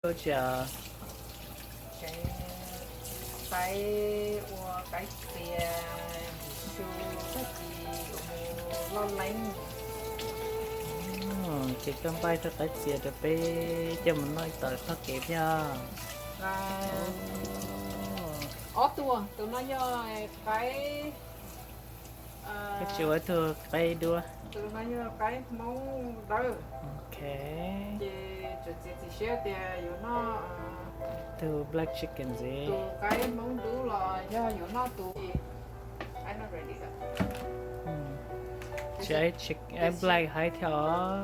Ua tsi? Qaib, ua qaib txias, su, tag kis yuav mus loj leeb. Ces koj npaj tug qaib txias rau peb coj mus noj ib tag txoj kev thiab. Ob tug, tus no yog qaib, koj tsis ua ib tug qaib dub? Tus no yog qaib Hmoob dawb. Ok. Ces tseem txiav txim siab tias yuav noj tus black chicken ntxiv, tus qaib Hmoob dub los yog yuav noj tus. Qaib black hais thiab os.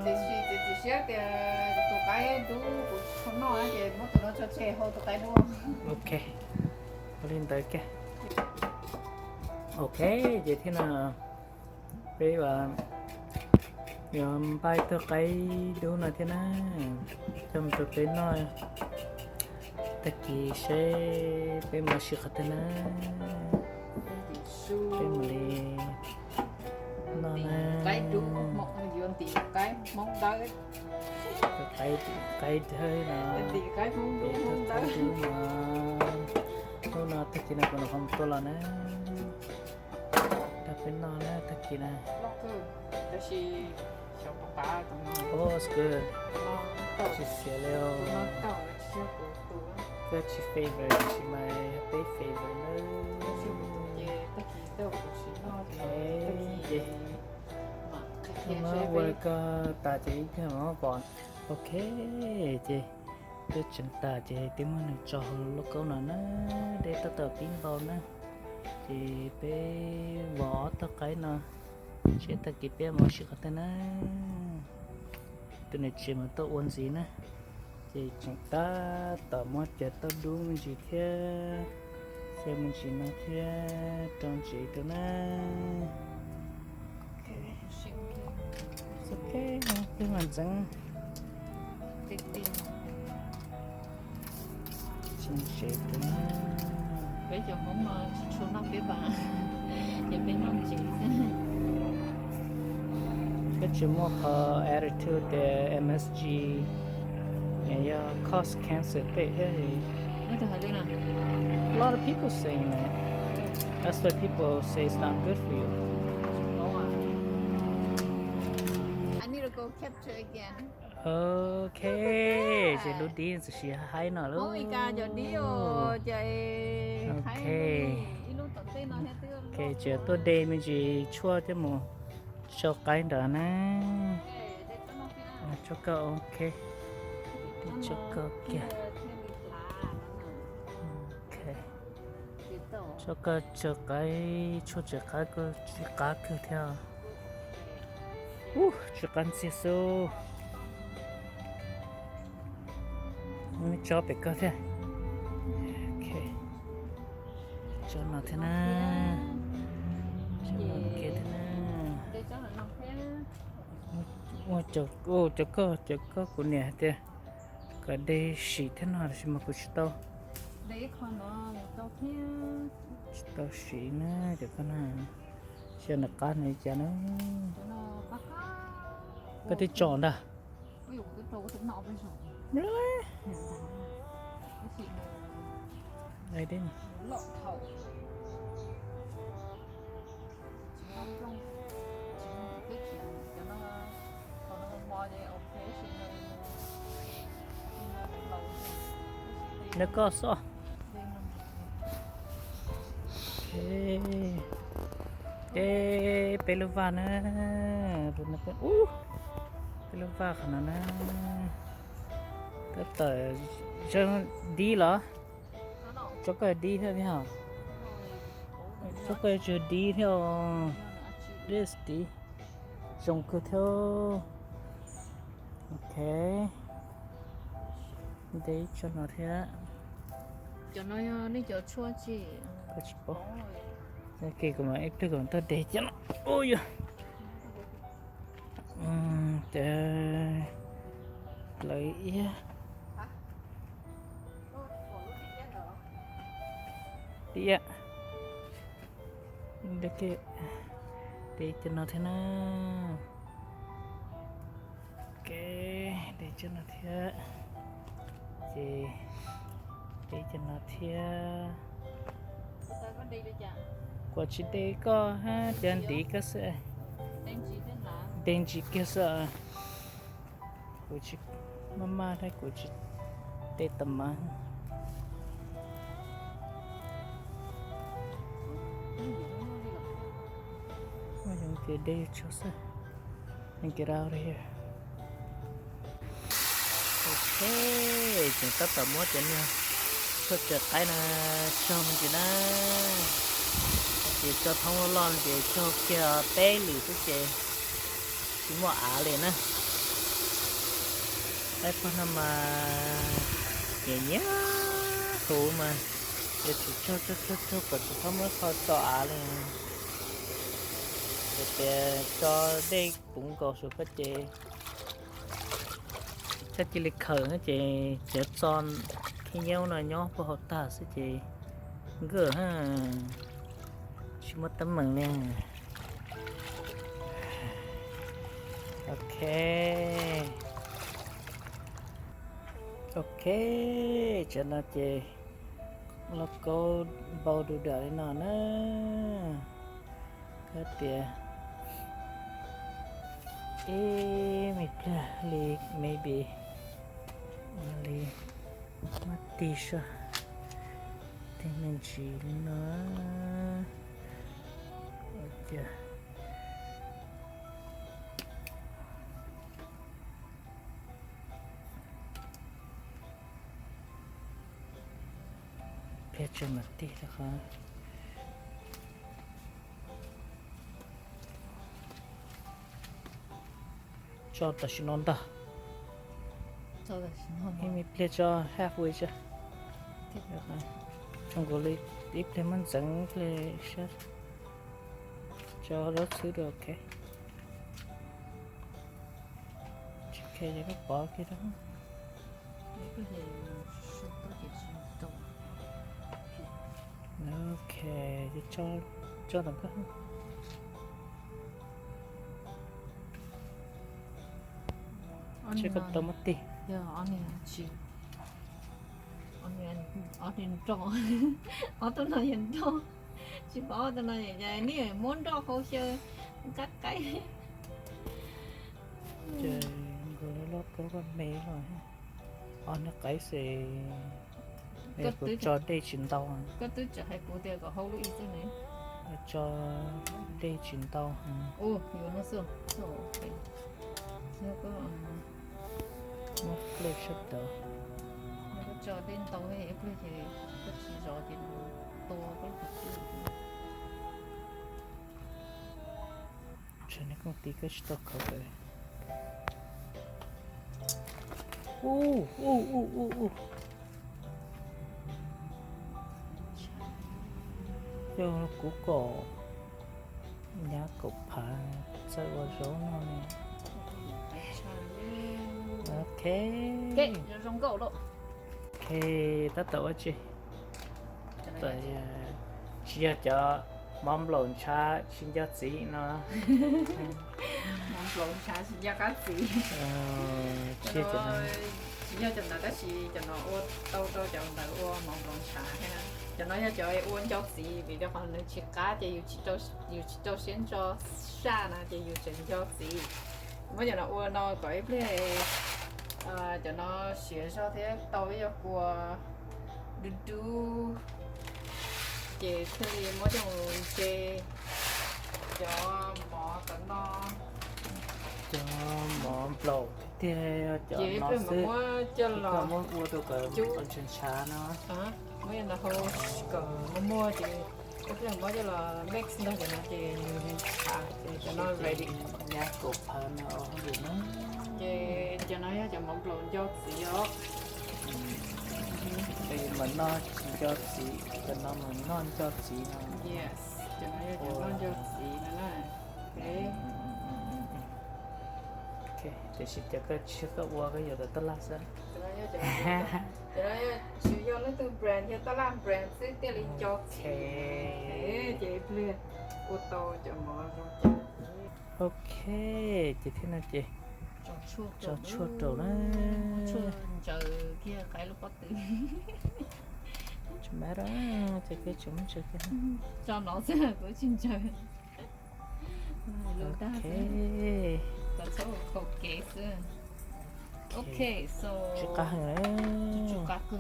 Tiam sis txiav txim siab tias tus qaib dub kuv tsis tau noj ces muab tus no tso tseg, hau tus qaib dub. Ok, ua li ntawd kiag. Ok, ces thiab no peb yuav npaj tug qaib dub no thiab na, coj mus rau peb noj tag kis seb peb mus ua si qhov twg na. Peb mus li noj na. Qaib dub, yuav ntim qaib Hmoob dawb. Qaib, qaib dawb no, ntim qaib Hmoob dub, Hmoob dawb no. Hnub no tag kis no kuv nov qhov mus tua los na. Rau peb noj na tag kis na. Oh, it's good. Tsis xiav li. Koj tsis favor, tsis mas peb favor na. Ok, ces muab ua koj tas ces ib pliag mam pom. Ok, ces twb tseev tas ces twb muab nws tso hauv lub kaub no na, dej tab tom pib npau na. Ces peb vov ob tog qaib no, seb tag kis peb mus ua si qhov twg na. Tus niam tsev mas tuaj ua ntxiv na, ces tseem tab tom muab cov tauj dub me ntsis thiab, xyaw me ntsis no thiab rau ntsev rau na. Ok, peb mam ntxeev. Tseem tsev rau na. Peb cov Hmoob no tsis tshua noj peb vas, ces peb noj ntsev xwb. Peb tsis muaj qhov attitude tias M S G yog cause cancer peb thiab. A lot of people saying that. That's why people say it's not good for you. I need to go capture again. Ok, ces lub dib txawm siv haib no lawm. Ok, ces tuaj de me ntsis tshuaj thiab mus sau qaib nrad na. Tso koj, ok, tso koj kiag. Ok, tso koj tso qaib, tshuaj tsis qab, koj tsis qab kawg thiab. Ub, tsis qab ntxiag xwb. Tso pem koj thiab. Ok, tso no thiab na. Tso no kiag thiab na. Ua cov, cov koj, cov koj kuv niam hais tias kom de sim thiab no tab sis mas kuv tsis tau, tsis tau sim na cov koj na. Xyov nws qab nws li cas na. Koj twb tso ntag. Nws koj xwb. Ces peb lub vaj na, peb lub vaj qhov no na, tab tom zoo dib los. Tso koj dib thiab, tso koj tso dib thiab, dib zoo kawg thiab. Ok, de ib co no thiab. Cov no yog nej cov tshuaj tsi? Koj tsis paub. Tag kis kuv mam ib pliag kuv mam tuaj de cov no. Ua yog cov plawv iab, iab, de cov no thiab na. Ok, de cov no thiab. Ces de cov no thiab. Kuv tsis de koj hab, cov ntiv koj xwb. De ntsis kiag xwb. Kuv tsis maj maj thiab kuv tsis de tas mas. Muaj yoov ces de tso xwb. Get out of here. Ok, tseem tab tom muab cov niag tshuaj tsaws qaib no tsau me ntsis na. Ces tso thoob loj loj ces tsau kiag peb lwm xwb ces tsis muaj av li na. Qaib pog no mas nyiam nyiam huv mas yuav tsum tsau tsau tsau tsau kom tsis txhob muab kho txo av li. Yog tias tso dej puv nkaus saum koj ces txhob cia li khawm no ces cov txo khib nyiab no nyob puag hauv tag xwb ces nkawj tsis muaj teeb meem li. Ok. Ok, tsam no ces lauj kaub npau du dam li no na. Koj tias ib me pliag li maybe li maj tig soj, tig me ntsis li no. Ua cas pliag tso mam tig rau qhov tso tam sim no ntag. Ib me pliag tso halfway tso. Tso nkaus li ib pliag muab ntxeev ib pliag sab. Tso lub txhwb rau ok. Tsis khe ces koj pov kiag rau. Ok, ces tso tso tom koj. Tseb koj tau muab tig. Ob tug no yog nroj, tsis pom ob tug no ces neb muab nroj hau xyaw nqaij qaib. Ces nkaus li loj kawg koj me los. Ob niag qaib xwb. Kuv tso dej tsis ntau. Koj twb tseem hais kuv tias kom hau lub ib xwb ne. Tso dej tsis ntau. Muab flip sab tod. Koj tso dej ntau ib pliag ces koj tsis zov ces tua koj lub qhov cub. Tsam nej kooj tiv koj tsis tau khawb tawm. Ub, ub, ub, ub, ub. Yog kuv kom nyab kaum phav txawj ua zaub no ne. Ok. Ok, tab tom ua tsi? Tsis yog cov mov nplaum ntshav tsis nco txiv no. Mov nplaum ntshav tsis nco qab txiv. Tsis yog cov ntawd tab sis cov no ua tau rau cov ntawd ua mov nplaum ntshav thiab. Cov no yog cov ua nco txiv vim rau qhov nws tsis qab ces yus tsis rau siab ntso saj no ces yus tseem nco txiv. Muab cov no ua no kom ib pliag cov no siav zog thiab tau ib co kua dub dub, ces thiaj li muab coj mus ntse cov mov tom no. Cov mov nplaum tiag tiag cov no xwb, muab coj los muab ua rau kom ntshav ntshav no. Muab cov no hau kom muag muag ces ib pliag muab coj los mix ntog cov no ces nws ntshav ces cov no ready. Nyab kaum phav no hauj lwm na. Ces cov no yog cov mov nplaum nco txiv os. Mas noj tsis nco txiv, cov no mas noj nco txiv no. Yes, cov no yog cov noj nco txiv no na. Tiam sis cov koj tshiab koj ua koj yuav tau tab laj xwb. Tsis yog leej twg brand, yog tab laj brand xwb thiaj li nco txiv. Ces ib pliag ua tau cov mov zoo. Ok, ces thiab no ces Tso tshuaj rau na. Tso no xwb kuv tsis ntsaws. Lus dag xwb, txhob ua khaus kev xwb. Ok, so tsis qab heev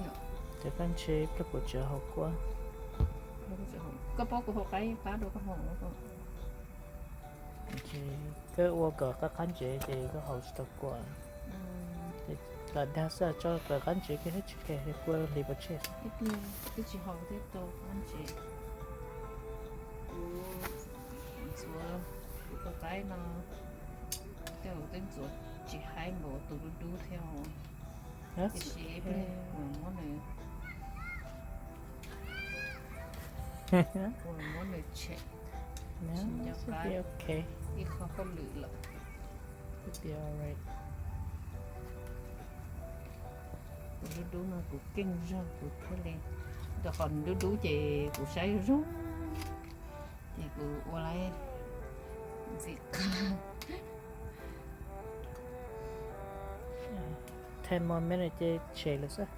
na. Ces koj ntshe ib pliag kuv tseem haus kua. Koj paub kuv haus qab, qab rau koj haus. Koj ua kom qab qab ntsev ces koj haus tsis tau kua. Ces lam dag xwb, tso kom qab ntsev kiag thiab tsis kheev kua hliv pov tseg. Twb tsis haus thiab tau qab ntsev. Kuv ntxuav kuv tus qaib no, tej zaum twb ntxuav tsis haib npaum tus dub dub thiab os. Tiam sis kuv muab nws, kuv muab nws tshem, tsis nco qab ib qho hauj lwm lawm. Tus dub dub no kuv keej zog kuv thiaj li, rau qhov nws dub dub ces kuv saib zoo zoo, ces kuv ua lawm ntxim qab. Ten more minutes ces tshem lawm xwb.